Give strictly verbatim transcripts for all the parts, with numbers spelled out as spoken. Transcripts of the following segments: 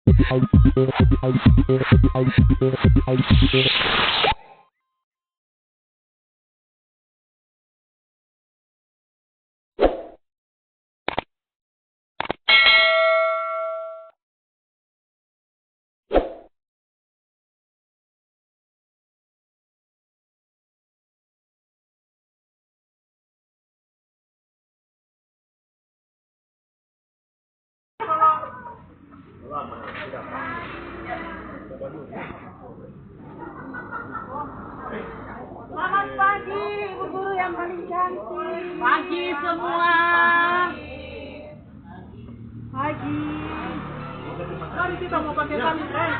Selamat pagi, Ibu Guru yang paling cantik. Pagi semua. Pagi. Mari kita mau pakai tali, eh.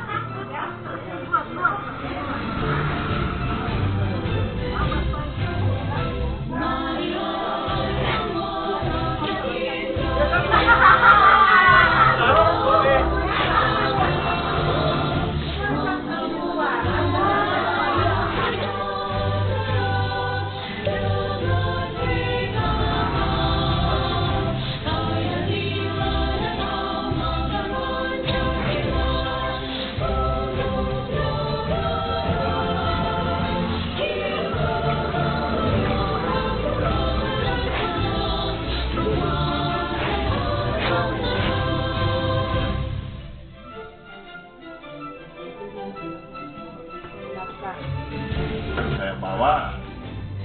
Saya bawa,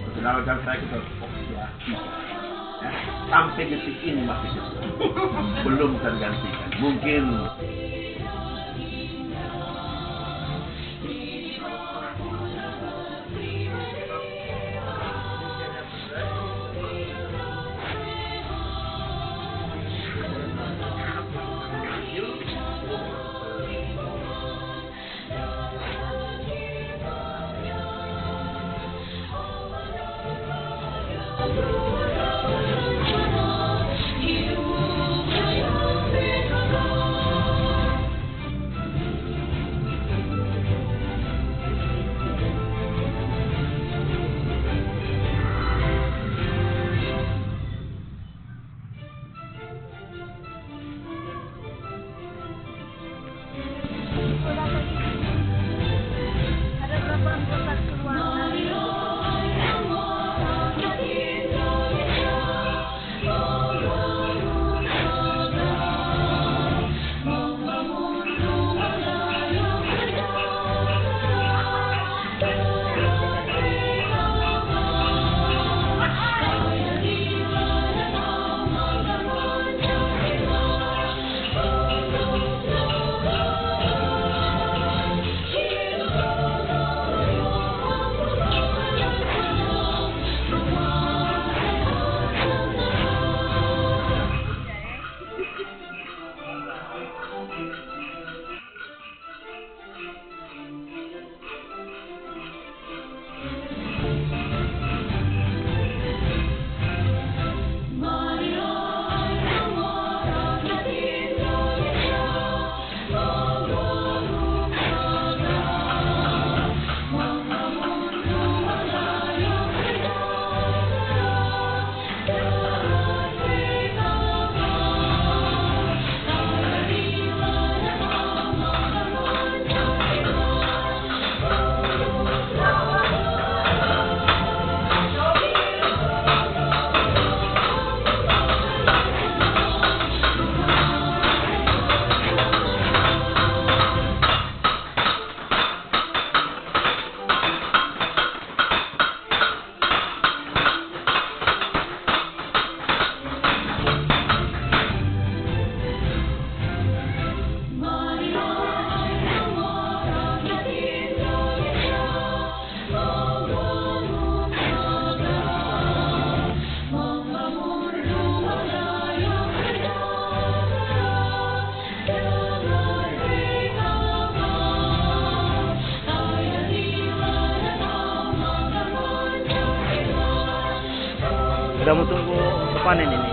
perkenalkan saya ke fokus ya. Ya, sampai detik ini masih belum tergantikan. Mungkin Udah mau tunggu panen ini.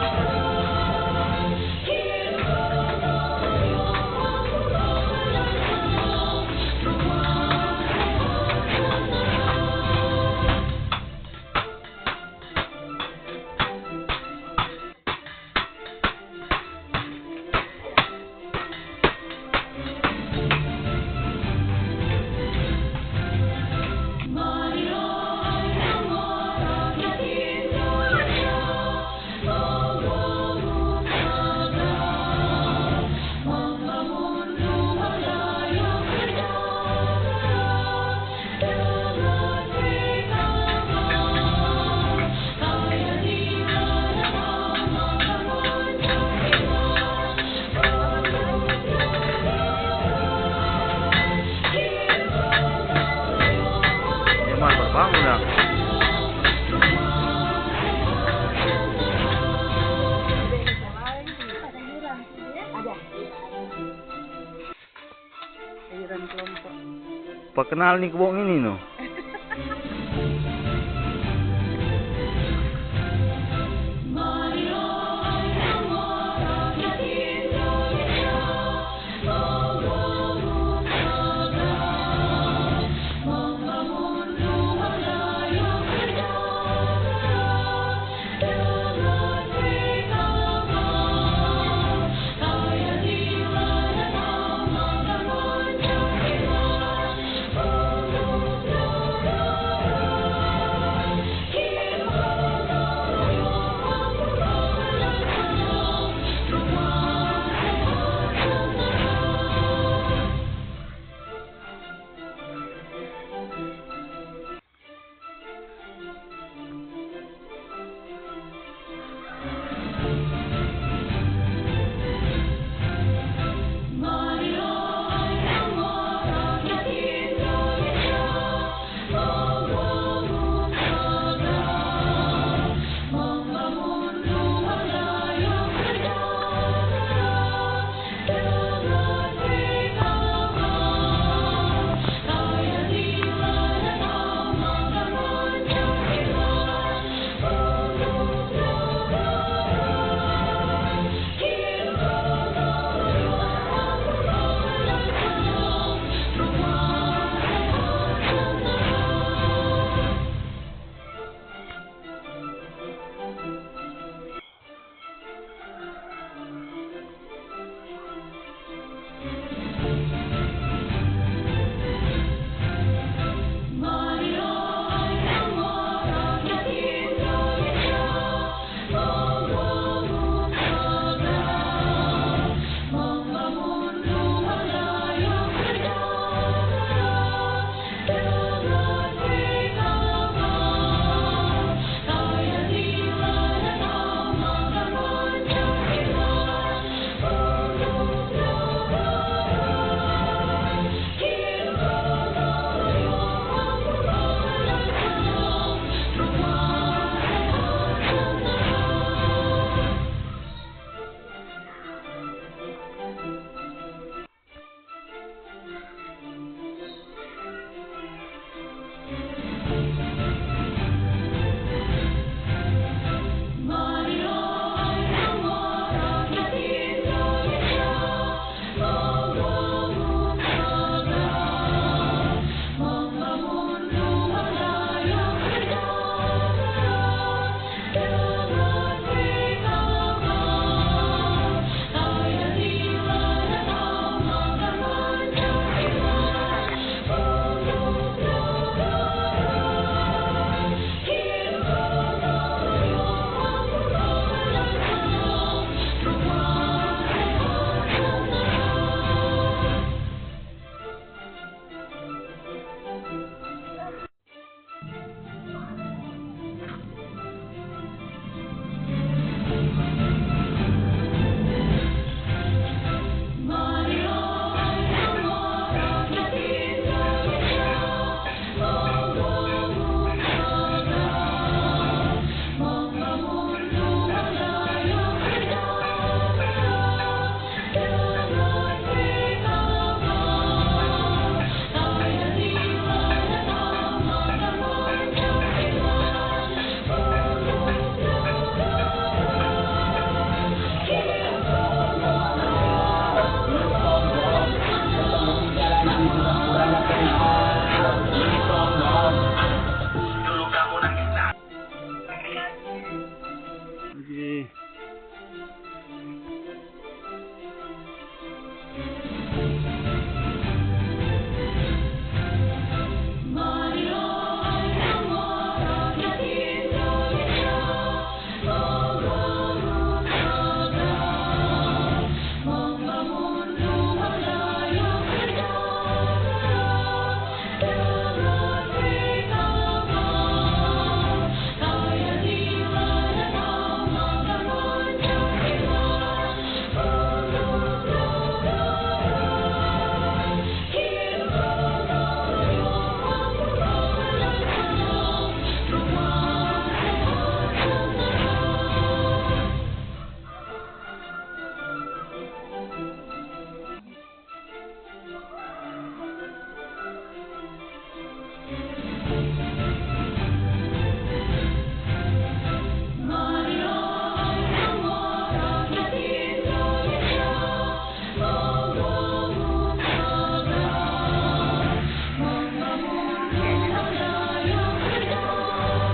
Pakenal ni kebong ini no.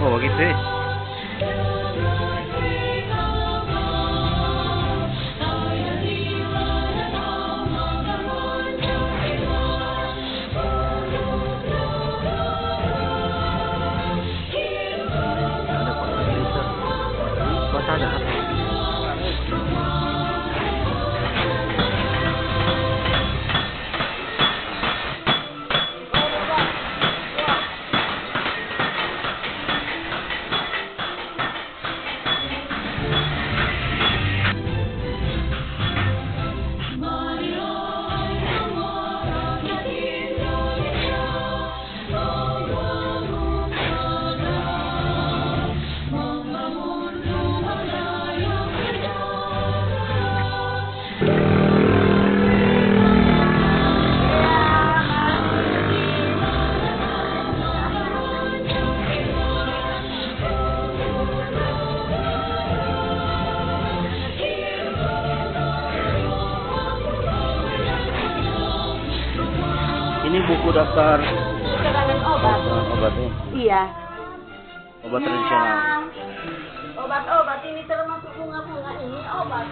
Oh, bagitu, eh. Ada Pak Lisa. Baca ada apa? Ini buku daftar. Cadangan obat. Daftar obat, ya. Iya. Obat tradisional. Obat-obat ini termasuk bunga-bunga ini obat.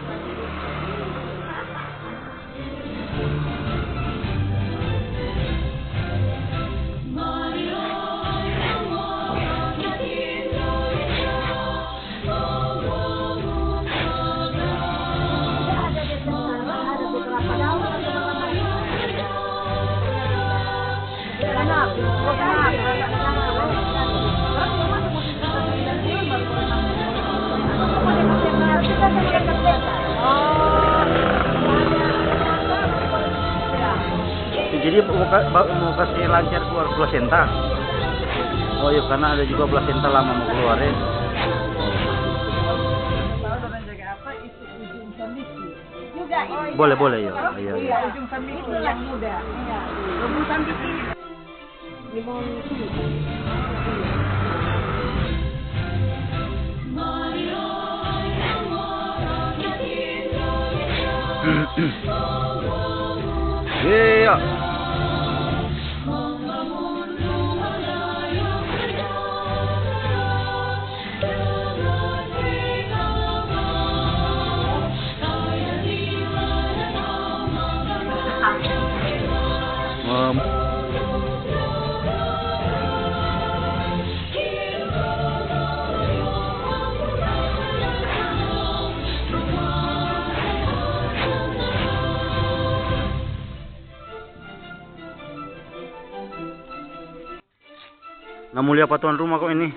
Jadi mau ka-, ba-, mau kasih lancar keluar plasenta. Oh iya, karena ada juga plasenta lama mau keluar, ya. Boleh, boleh, ya. Iya, iya. Ujung sambiku yang muda. Ujung sambiku. Iya. Nah, mulia pa tuan rumah ko ini.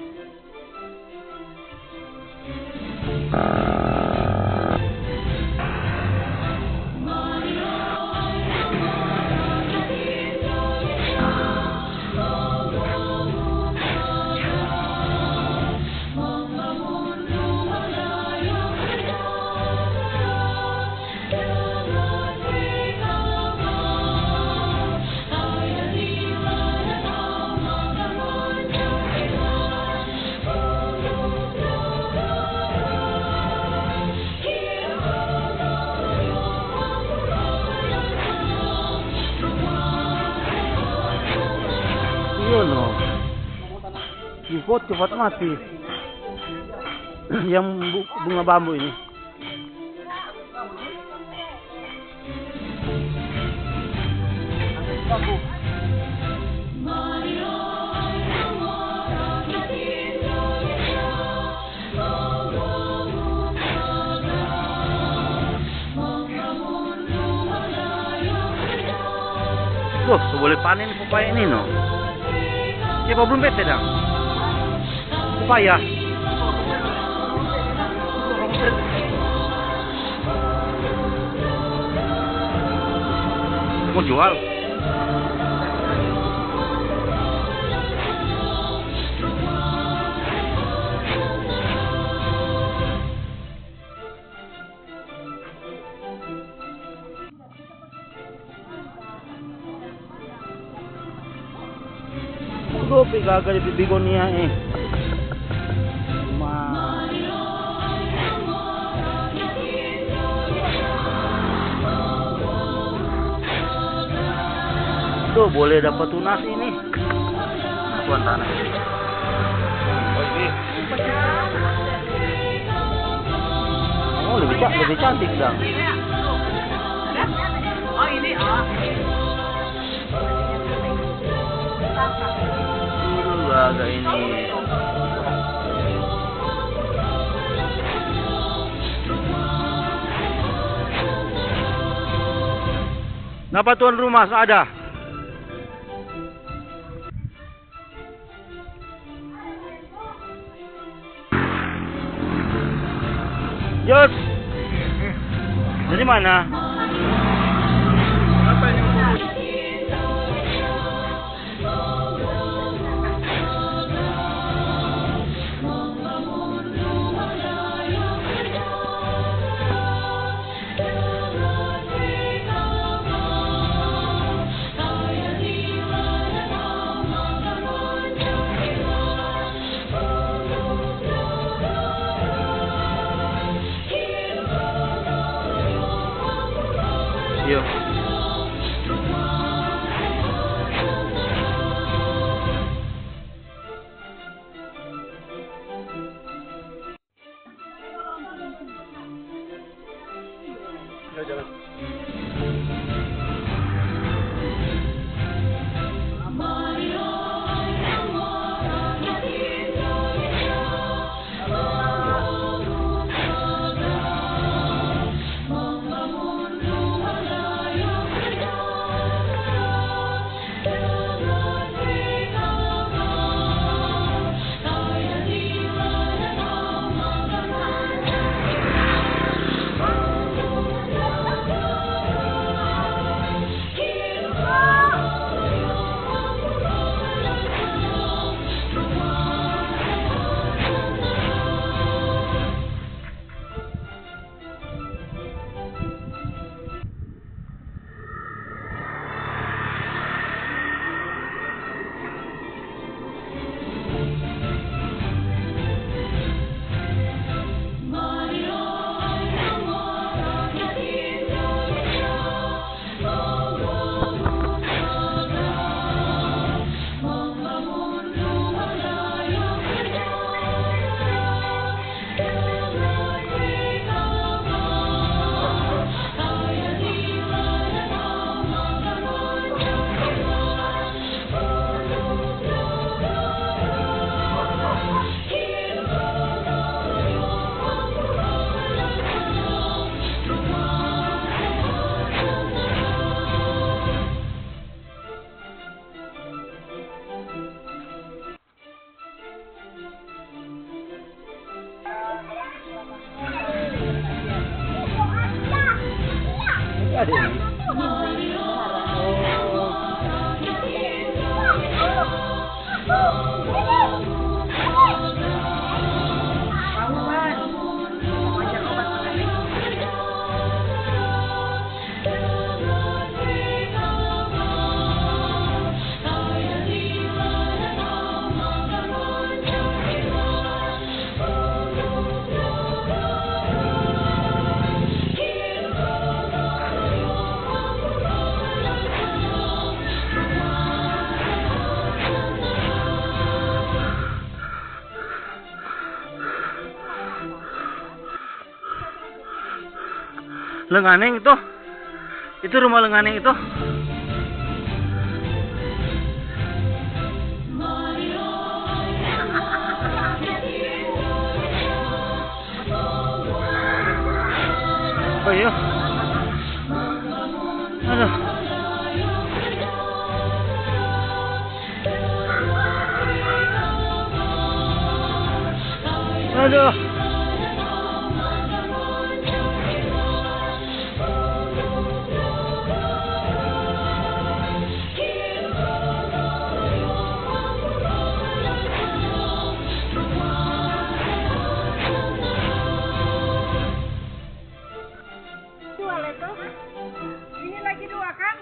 Iyo no. Cepat, cepat mati. Yang bu-, bunga bambu ini. Loh, so boleh panen pepaya ini, no? Kiapa belum bete dang? Pepaya. Mo jual. Tuh, pe gaga di bigonia, eh. Ma. Tuh, boleh dapat tunas ini. Tuan tanah. Oh, ini. Oh, lebih ca-, lebih cantik dong. Oh, ini, oh. Aduh, agak ini. Napa tuan rumah ada? Jos. Dari mana? Iyo. Lenganeng itu. Itu rumah lenganeng itu. Oh iya. Aduh. Aduh. Dua le to. Ini lagi dua kan?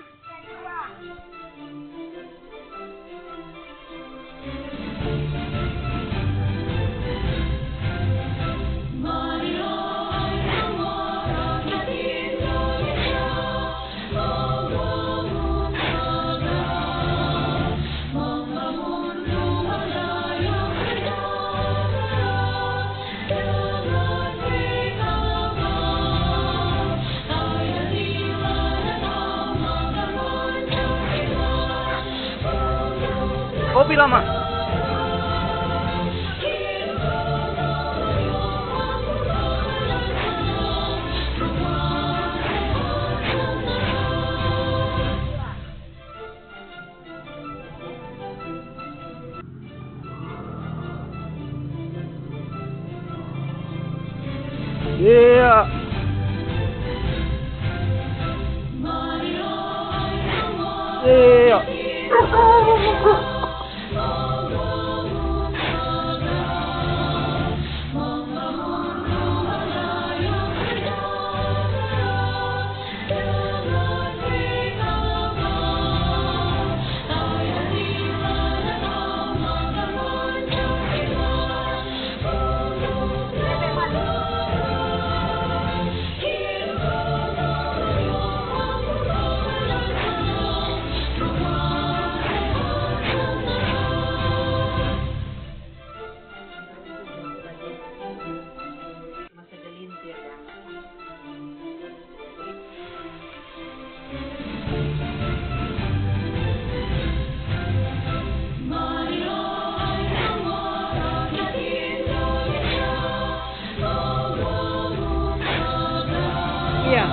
Kopi lama. Iya. Iya. Iya.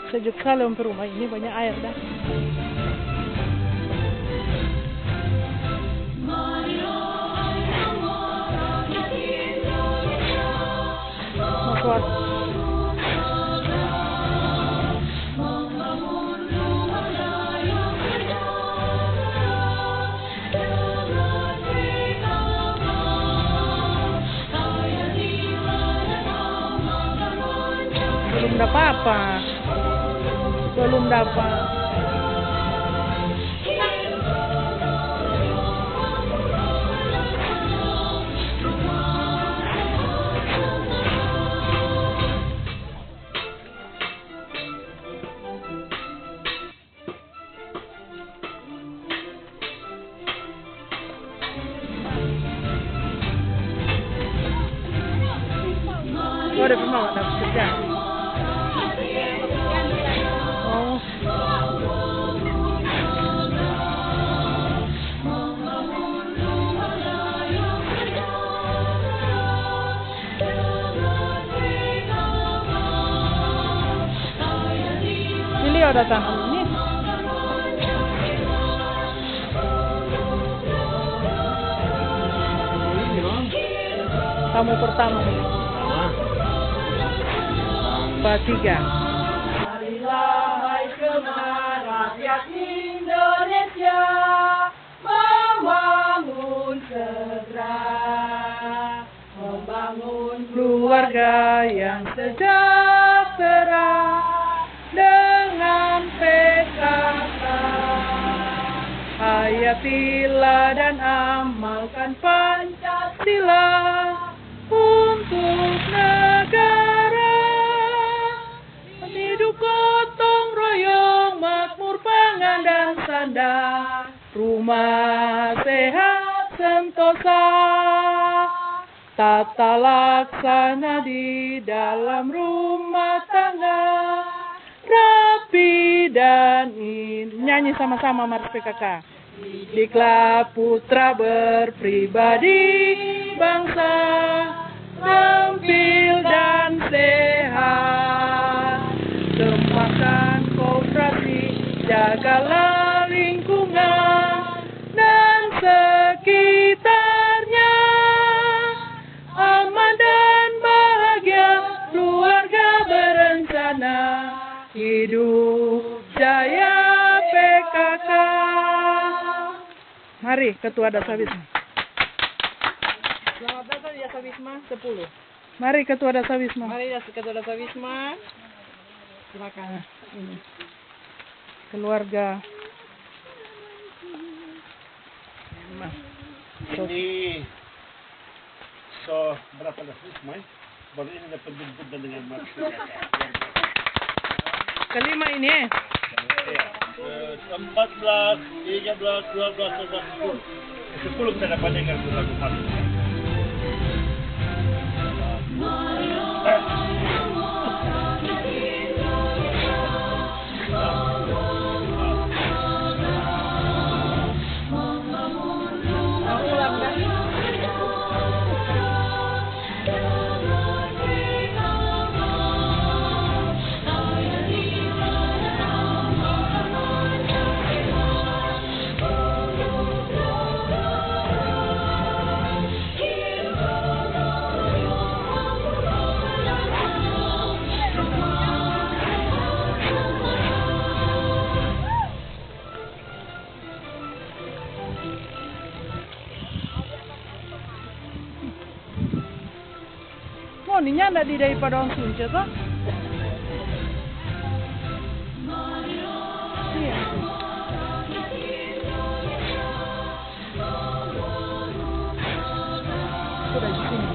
Sejuk skali dong pe rumah ini, banya aer da. Masuk. Belum dapa apa. Belum dapa. Oh, ada pembawa, ada pekerjaan. Oh. Beliau datang ini. Tamu pertama. Pertama. Ketiga. Marilah, hai jemaat rakyat Indonesia, membangun segera, membangun keluarga yang sejahtera dengan P K K. Hayatilah dan amalkan Pancasila untuk negara. Hidup gotong royong, makmur pangan dan sandang, rumah sehat sentosa, tata laksana di dalam rumah tangga, rapi dan in-, nyanyi sama-sama, Mars P K K. Didiklah putra berpribadi bangsa, terampil dan sehat. Kembangkan koperasi, jagalah lingkungan dan sekitarnya. Aman dan bahagia, keluarga berencana. Hidup jaya P K K. Mari, Ketua Dasawisma. Selamat datang di Dasawisma sepuluh. Mari, Ketua Dasawisma. Mari, Das-, Ketua Dasawisma. Silakan. Nah, ini. Keluarga. Nah. So. Ini so berapa Dasawisma, eh? Baru ini dapat jemput dan dengan maksud. Kelima ini, eh? Iya. Eh, empat belas, tiga belas, dua belas, sebelas, sepuluh. Sepuluh kita dapat dengar tu lagu Mars. Ngoni nyanda di dai pa dong sunce to? Iya. Sudah di sini.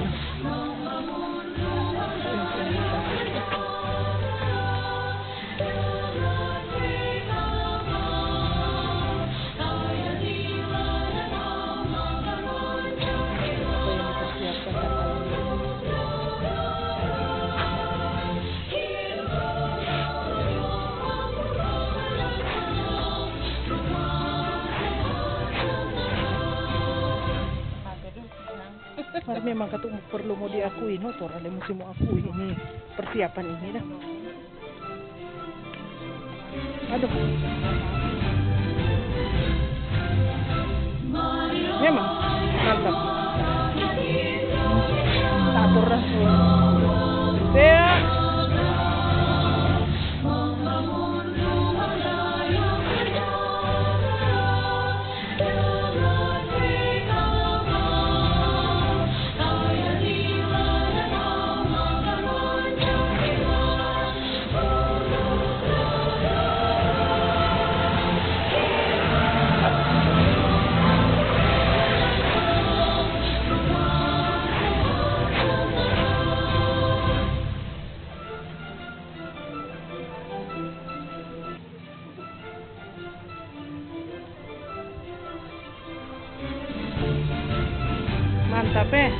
Mar memang katu perlu mo diakui, no, torang lei musti mo akui ini persiapan ini dah. Aduh. Memang mantap. Atur dah. Ya. Mantap, eh.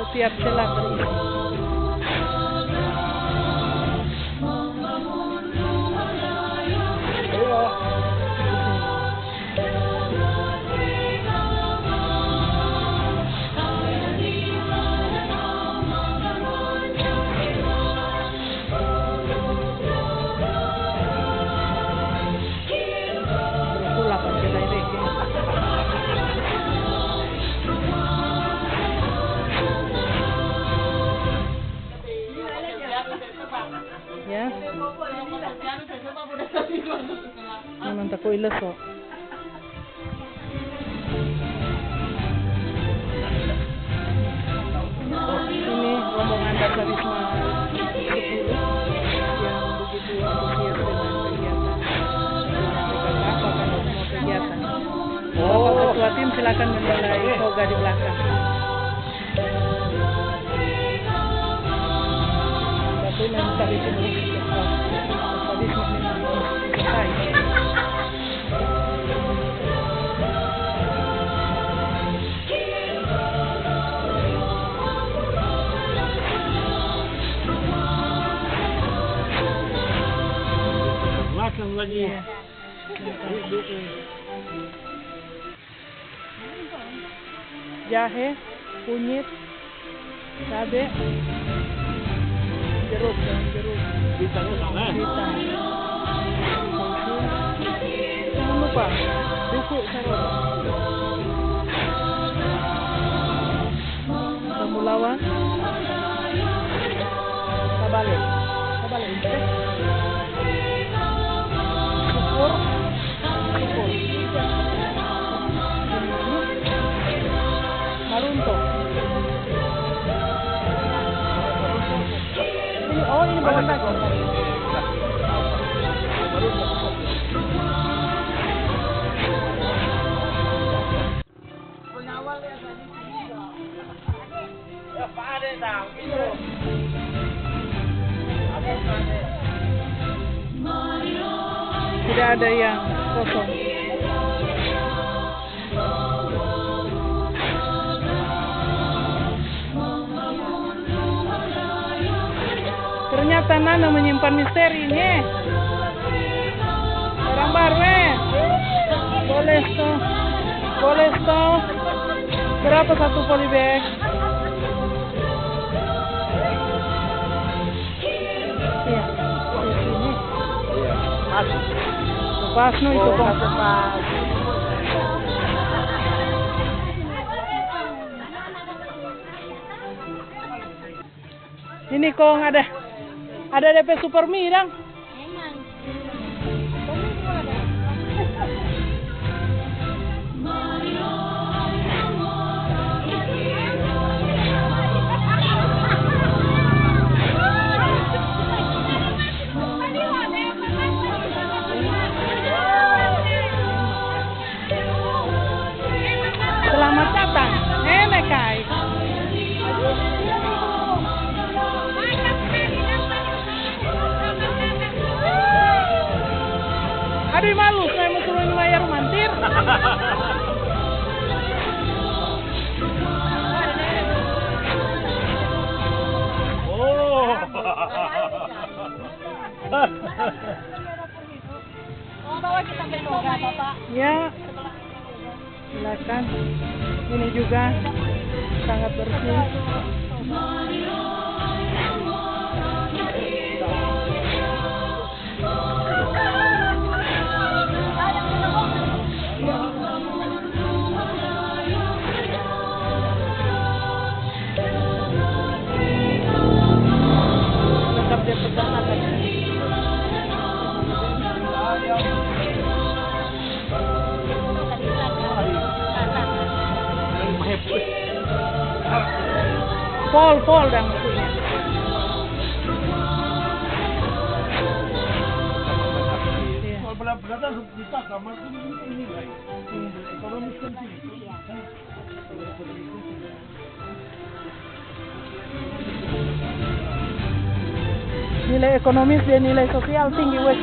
Setiap sela terisi. Ya. Memang tako iles so. Ini rombongan Dasar Wisma sepuluh yang begitu antusias dengan kegiatan. Apa kan semua kegiatan. Bapak Ketua Tim silakan menilai toga di belakang. Tapi memang tadi itu belum selesai. Tadi memang belum selesai. Belakang lagi. Iya. Jahe, kunyit, cabe, jeruk, daun jeruk. Pitanya sana. Pita. Jangan lupa, duku, saroro. Temulawak. Tabale. Tabale itu. Sukur. Sukur. Marunto. Ini, oh, ini bahan daging. Tidak ada yang kosong. Tanana menyimpan misteri ini, eh. Orang baru, eh. Boleh sto. Boleh sto. Berapa satu polybag? Iya, di sini. Iya, pas. Pas no itu, kong. Pas. Ini kong ada, ada depe super mie dang. Emang. Selamat datang, Nene Kai. Aduh, malu, saya mau suruh ini mayar mantir. Oh. Bawa kita ke toga, Bapak. Ya. Silakan. Ini juga sangat bersih. Tetap dia pegang atas. Pol, pol dang maksudnya. Iya. Kalau berat-berat harus ditata, maksudnya ini nilai. Iya. Ekonomis kan tinggi. Nilai ekonomis deng nilai sosial tinggi, wes.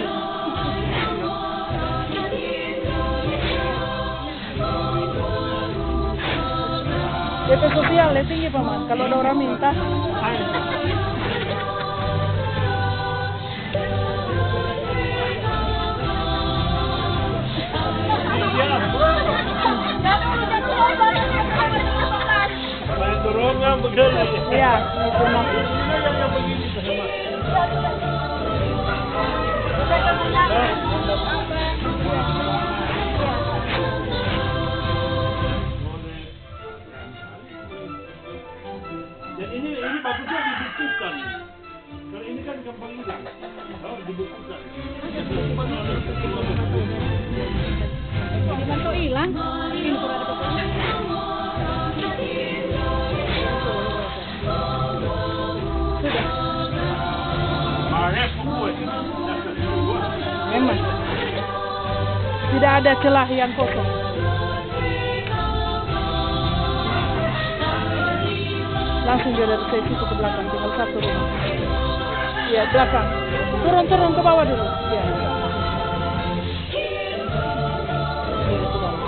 Depe sosial lei tinggi, paman. Kalu ada orang minta. Main dorongan begini. Iya, itu nah. Ini yang, yang begini, sama. Dan ini, ini bagusnya dibukukan. Kalau ini kan gampang hilang. Oh, dibukukan. Ini kan tuh hilang. Ini kurang ada betul. Sudah. Memang. Tidak ada celah yang kosong. Langsung dia dari sesi itu ke belakang, tinggal satu rumah. Iya, belakang. Turun, turun ke bawah dulu. Iya. Iya, ke bawah.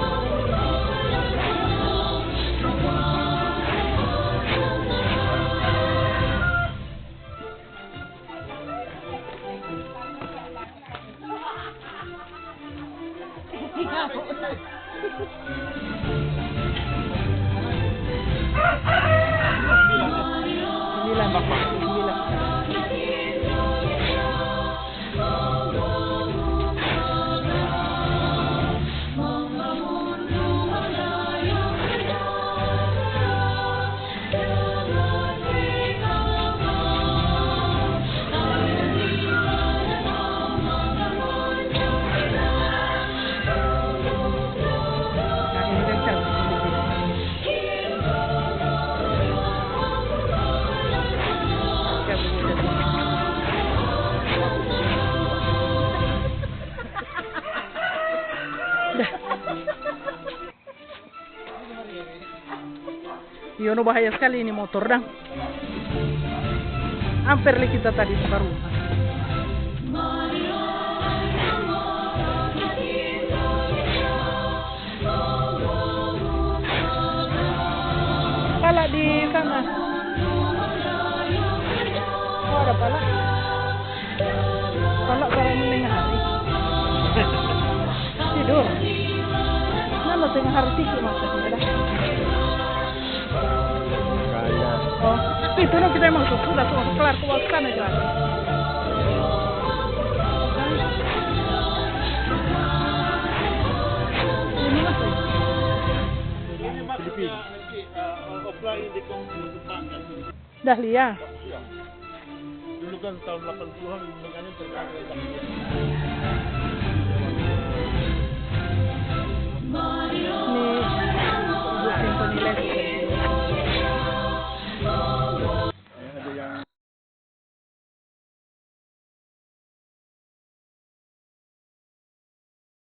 Sembilan. Sembilan. Dah. Iyo no, bahaya skali ini motor dang. Amper lei kita tadi sampa rumah. Pala di sana. Oh, ada pala. Harus tiki maksudnya dah. Oh, itu no kita emang sudah tuh kelar ke waktu sana jalan. Ini masih. Ini maksudnya, eh, offline di komputer. Dahlia. Dulu kan tahun delapan puluhan makanya terkenal dengan Dahlia.